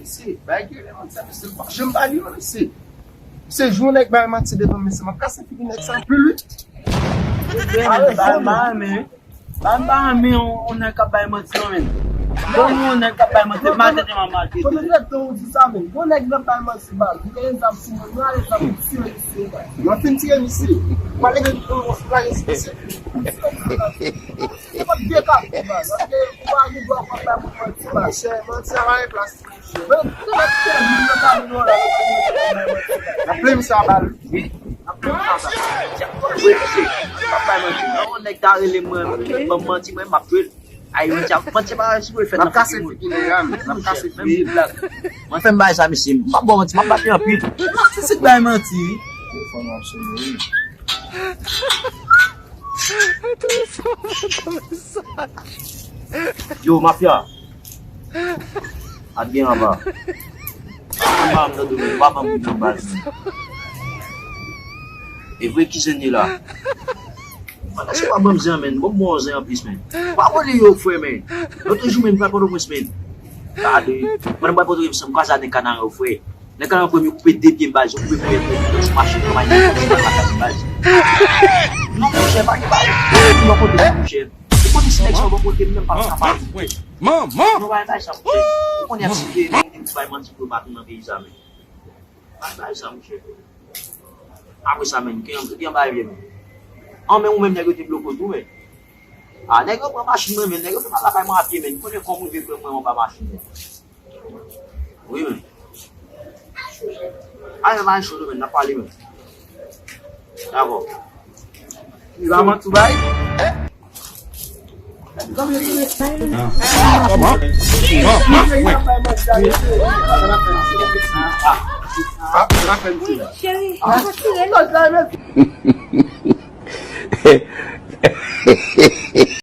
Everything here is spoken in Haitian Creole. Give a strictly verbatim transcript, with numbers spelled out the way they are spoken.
Mesye, bay gen lè manti sa, mesye, m pa janm ba li non, mesye. Mesye, jou yon nèg bay manti devan m, mesye, m ap kase figi nèg sa anpil, wi. Mesye, men, ba, ba, men. Ba, ba, men, on, on nèg k ap bay manti non, men. Bon, on nèg k ap bay manti, maltrete m, maltrete. Kote trete ou di sa, men? Bon, nèg nan bay manti, baz. Li gen zam sou mwen, nou ale zam, m tiye misye, baz. Mwen fin tiye misye. Mwen leve, mwen lage sou misye. Mwen tiye misye, baz. Se pa de ka, baz. Paske ou pa gen dwa pou ap bay moun manti, baz. Chè, manti a pa gen plas. N ap plen misye a bal. Wi, n ap plen misye a bal. Wi, misye. M ap bay manti. Non, nèg ta rele mwen, ban m manti, mwen, m ap jwe l. Ay, manti a, manti a pa sipozwe fèt nan figi moun. N ap kase figi nèg la, men. N ap kase figi. Menm blag. Mwen fè m bay sa, misye. M p ap ba w manti, m ap bat li anpil. Sisik bay manti, wi. Yo, mafya. Ap gen anba. Anba, m tande w, pa ban m nan baz. E vre ki zen ye la? Èske w pa ban m zen, men? Bon, bon, zen anplis, men. Pa vole yo, frè, men. Lòt jou, men, m pral Pòtoprens, men. Gade, mwen, m pral Pòtoprens, m kwaze a nèg Kanaran yo, frè. Nèg Kanaran premye koupe de pye m, baz, yo koupe pye m, yo sou machin, yo mache, yo sou machin, baz. Non, monchè, pa gen bagay. Ou nan kote, monchè. Ou konnen si nèg sa yo bò kote m, menm pa ka pale. Manman! Non, pa bay sa, monchè. Ou konnen ap site, nèg ki bay manti pou yo pa vin nan peyi sa, men. Pa bay sa, monchè. Apre sa, men, ki an, ki an bagay vye, men. An, men ou menm, nèg yo te bloke w tou, men. A, nèg yo pran machin mwen, men. Nèg yo te pral lakay mwen a pye, men. Ou konnen kòm ou rive pran mwen anba machin, men. Wi, men. A, men, pa cho, men. N ap pale, men. Dakò. Li pa manti w bay? Kòman? Kòman? Kòman? Cheri, pa tire l.